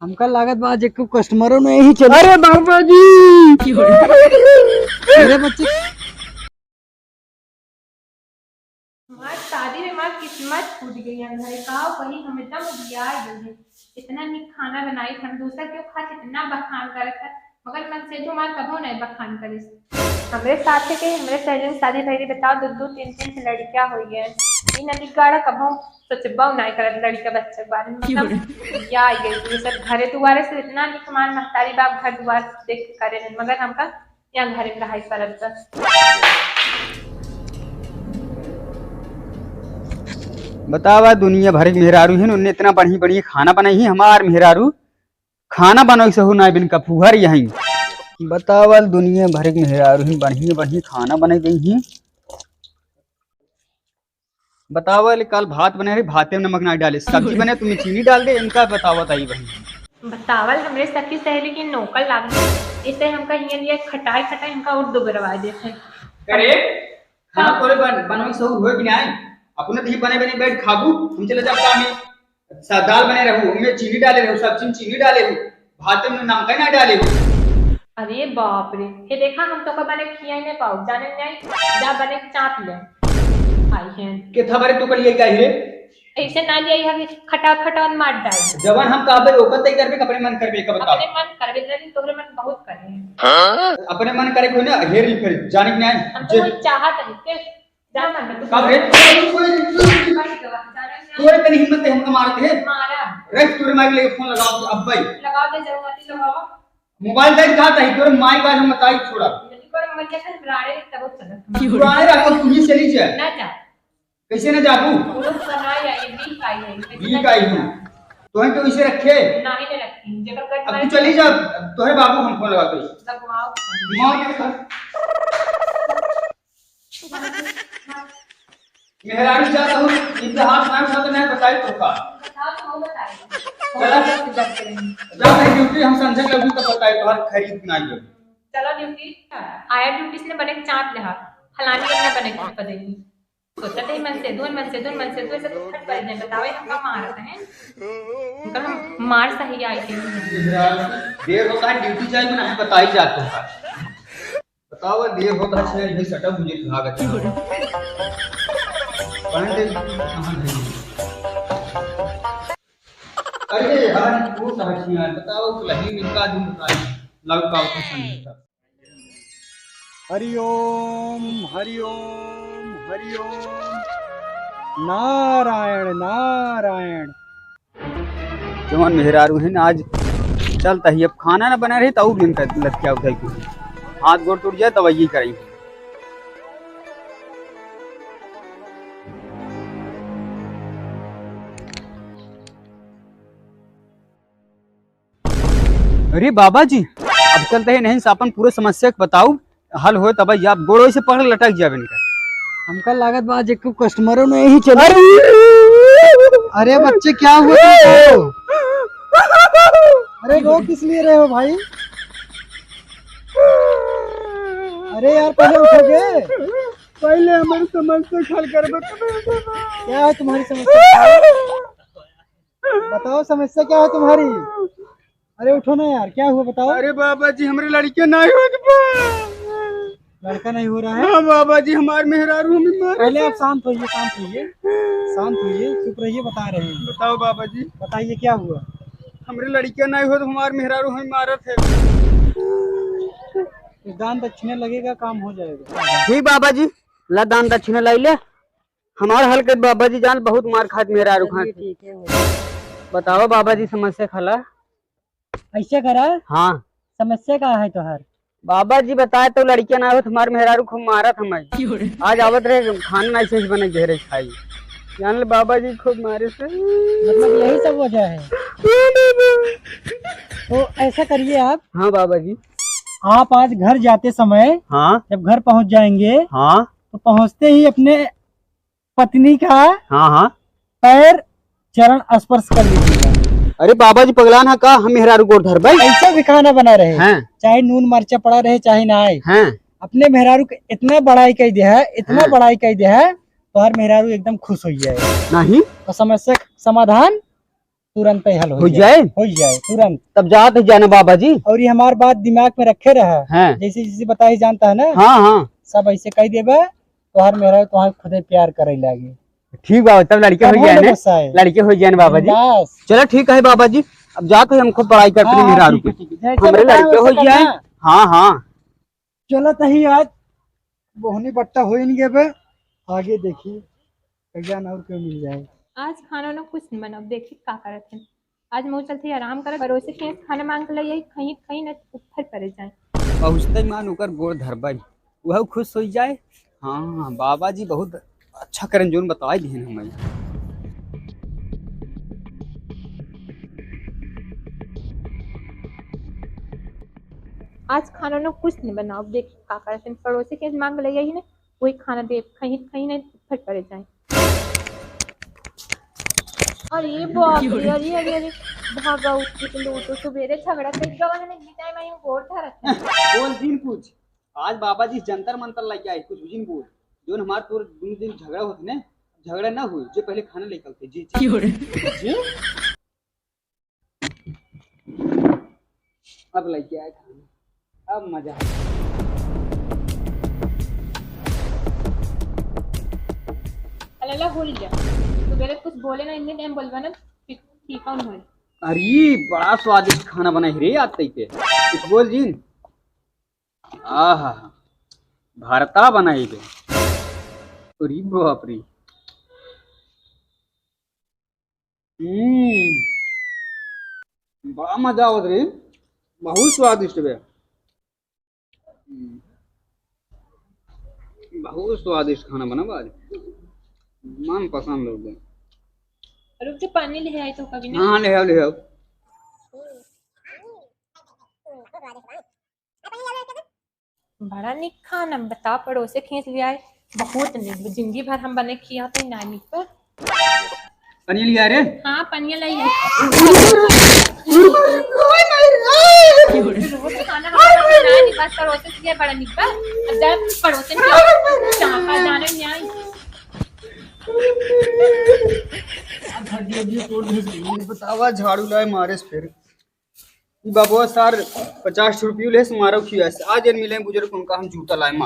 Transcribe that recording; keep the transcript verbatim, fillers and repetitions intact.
हमका लागत बा आज एको कस्टमरो नहीं चले। अरे बाबा जी। अरे बच्चे। हमार शादी में हमार किस्मत फूट गई है घरे का, वही हम एकदम उबिया गई है। इतना नीक खाना बनाई, हम दूसरा क्यों खात, इतना बखान करत है, मगर मनसेधू हमार कभो नहीं बखान करिस। हमरे साथे के, हमरे सहेली में शादी भइली, बताओ, दो दो तीन तीन से लड़कियां हुई है। ई नदी गाड़ा कभो सोचबो नहीं करत लड़का बच्चा के बारे में, मतलब, या आई गई थी सब घरे दुआरे से इतना नीक हमार महतारी बाप घर दुआर देख के करे नहीं, मगर हमका यहाँ घरे में रहाई पड़त बा। बतावा, दुनिया भर के मेहरारू हैं, उनने इतना बढ़िया बढ़िया खाना बनाई है, हमार मेहरारू खाना बनोई सहू ना बिन का फुहर यहीं। बतावल दुनिया भर के मेहरारू हैं, बढ़िया बढ़िया खाना बनाई गई हैं। बतावल कल भात बने रही, भाते में नमक ना डाले, सब्जी बने तुमने चीनी डाल दे, इनका बतावत आई बहन। बतावल हमरे सखी सहेली की नौकर लागल, इसे हमका हियां लिए खटाई खटाई हमका और दुबरवा देते हैं। अरे खाना तोरे बन, बनवे सहू होए कि नहीं? अपने तो ही बने बने बैठ खाबू, हम चले जाब काम में। सा-, दाल बने रहू, ओमे चीनी डाले रहू, सब्जी में चीनी डाले रहू, भात में नमक ना डाले रहू। अरे बाप रे, हे देखा, हम तो का बने खिया ही नहीं पाओ, जाने नहीं, जा बने चाप ले। आई हैं। के था बारे तू कर लिए का रे? ऐसे ना लिए, हम खटा खटा मार डाल। जवन हम कहबे ओकर तय करबे, अपने मन करबे, का बताओ। अपने मन करबे, लेकिन तोहरे मन बहुत करे हैं। अपने मन करे कोई ना, हेर ही फिर, जाने के नहीं। हम तो जे कोई चाहत है, के जा ना, तू कब रे? तोरे तनी हिम्मत है, हमका मारत है। मारा। रे, तोरे माई के लेके फोन लगाओ, अब भाई। लगाओ दे, जरूर मत लगाओ। मोबाइल दे, कहा था, तोरे माई का हम बताई छोड़ा। जल्दी करो, मर गया था, राड़े तब चलत। पुराने रखो, तू ही चली जा। ना जा। कैसे ना जाबू? पुरुष बनाई आई, बीक आई है, कैसे बीक ना आई जा? हूँ। तोहे तो इसे रखे। ना ही रखी, जब अब तू चली जा, तोहे बाबू हम फोन लगा दे। लगवाओ। दिमाग के खा। मेहरारू जात हो, इतिहास ना सब नहीं बताई तो का। बताओ तो बताई। चला। जा भाई ड्यूटी, हम संजय लड्डू तो बताई तो हर खरीद ना जो। चलो ड्यूटी। आया ड्यूटी से बने चाप ले हा। फलानी अपना बने के पदेगी। सोचत है मन से दूर, मन से दूर, मन से दूर, सब फट पड़ जाए। बताओ ये हम का मारत हैं? उनका हम मार सही आई के लिए। मेहरारू, देर होता है ड्यूटी जाए में नहीं बताई जात हो का। बताओ, देर होता है, यही सटा मुझे भागत है। पहन दे, कहाँ गई? अरे यार, वो समझ नहीं आया। बताओ, तो लही इनका दिन बताओ, लव का होता है संगीत का। हरि ओम, हरि ओम, हरि ओम। नारायण, नारायण। जवन मेहरारू है ना, आज चलता ही, अब खाना ना बना रही तो और इनका लतिया उठाई कुछ, हाथ गोड़ टूट जाए तब ये करें। अरे बाबा जी, अब चलते ही नहीं, अपन पूरे समस्या को बताओ, हल होए तब या गोड़ों से पकड़ लटक जावे इनका। हमका लागत बा आज एको कस्टमरो नहीं चले। अरे! अरे बच्चे, क्या हुआ तुमको? अरे रो किस लिए रहे हो भाई? अरे यार, पहले उठोगे? पहले हमारी समस्या हल कर, बता। क्या है तुम्हारी समस्या? बताओ, समस्या क्या है तुम्हारी? अरे उठो ना यार, क्या हुआ बताओ? अरे बाबा जी, हमरे लड़के ना होत बा। लड़का नहीं हो रहा है? हाँ बाबा जी, हमार मेहरारू हमें मार। पहले आप शांत होइए, शांत होइए, शांत होइए, चुप रहिए, बता रहे हैं। बताओ बाबा जी। बताइए क्या हुआ? हमरे लड़के ना होत, हमार मेहरारू हमें मारत है। दान दक्षिणा लगेगा, काम हो जाएगा। ठीक बाबा जी, ला दान दक्षिणा लाई ले। हमार हल कर बाबा जी जान, बहुत मार खात मेहरारू खात। चलिए, ठीक है, हो जाए। बताओ बाबा जी, समस्या खला। ऐसे करा? हाँ। समस्या का है तोहार? बाबा जी बताए तो लड़कियां ना होत, हमार मेहरारू खूब मारत हमें। आज आवत रहे, खाना ना ऐसे बने घेरे खाई। जान ले बाबा जी खूब मारे से। मतलब यही सब वजह है? तो ऐसा करिए आप। हाँ बाबा जी। आप आज घर जाते समय, हाँ। जब घर पहुंच जाएंगे, हाँ। तो पहुंचते ही अपने पत्नी का हाँ, हाँ। पैर चरण स्पर्श कर लीजिएगा। अरे बाबा जी पगलान है का? हम मेहरारू गोड़ धरबै? ऐसा भी खाना बना रहे, हैं। चाहे नून मरचा पड़ा रहे, चाहे ना आए, हैं। अपने मेहरारू के इतना बड़ाई कह दिया है, इतना हैं। बड़ाई कह दिया है, तो हर मेहरारू एकदम खुश हो गया है। नहीं। तो समस्या का समाधान तुरंत ही हल हो हो जाए। जाए? हो जाए, तुरंत। तब जात ही जाना बाबा जी। और ये हमार बात दिमाग में रखे रहा। हाँ। जैसे, जैसे बताए जानता है ना? हाँ, हाँ। सब ऐसे कह देबा, तोहार मेहरारू तोहार खुदे प्यार करे लागी। ठीक बाबा, तब लड़के तब हो जाए ना? गुस्सा है। लड़के हो जाए ना बाबा जी। बिंदास। चलो ठीक है बाबा जी, अब जात ही हम खूब पढ़ाई करते हैं हाँ, मेहरारू ठीक है, के। ठीक है। जैसे हमरे बताए लड़के हो वैसे जाए। करना। हाँ, हाँ। चलो तही आज बोहनी बट्टा हो ही नहीं गए बे। आगे देखी, कल्याण और क्यों मिल जाए। आज खाना ना कुछ नहीं बनाओ, देखी का करत है। आज मैं चलते ही आराम करत, पड़ोसी के खाना मांग के ले आई, कहीं, कहीं ना ऊपर पड़े जाए। पहुँचते ही मान ओकर गोड़ धरबई, वह खुश हो जाए। हाँ, बाबा जी बहुत अच्छा करन जोन बताए दिहन हमें। आज खाना ना कुछ नहीं बनाओ, देखी का करत है। पड़ोसी के मांग ले आई ना, वही खाना दे, कहीं, कहीं नहीं फट पड़े जाए। अरे बाप रे, अरे, अरे, अरे, भागा उठ के तुम लोग तो सुबेरे झगड़ा कर गवा है ना, ये टाइम आई गोड़ धरत है। बोल जिन कुछ, आज बाबा जी जंतर मंतर लेके आए, कुछ जिन बोल, जोन हमार तोर दोनों दिन झगड़ा होत है ना, झगड़ा ना हुई, जो पहले खाना लेके आते, जी, जी। क्यों रे? जी? अब लग गया है खाना, अब मजा आया। अल्लाह, भूल गया। सुबेरे कुछ बोले ना, इतने टाइम बोलबा ना, ठीक, ठीक, कौन होए? अरे, बड़ा स्वादिष्ट खाना बनाई रे आज तई के। कुछ बोल जिन। आहा, भरता बनाई बे। अरे बाप रे। हम्म, बड़ा मजा आवत रे, बहुत स्वादिष्ट बे। हम्म, बहुत स्वादिष्ट खाना बना बा आज, मन पसंद हो गया। रुक जा, पानी ले आई तो कभी ना। हाँ, ले आओ, ले आओ। बड़ा निक खाना, बताओ, पड़ोसे खींच ले आए। बहुत निक, जिंदगी भर हम बने खिया तो ना निक पर। पनिया ले आए रे। हाँ, पनिया ले आए। रोज खाना हमारा ना निक, बस पड़ोसे से बड़ा निक पर। अब जा पड़ोसे में चापा जाने नहीं आई। बतावा, झाड़ू लाए मारे से फिर। ई बाबुआ सार पचास रुपये ले से मारो खिया से। आज इन मिले बुजुर्ग उनका हम जूता लाए मार।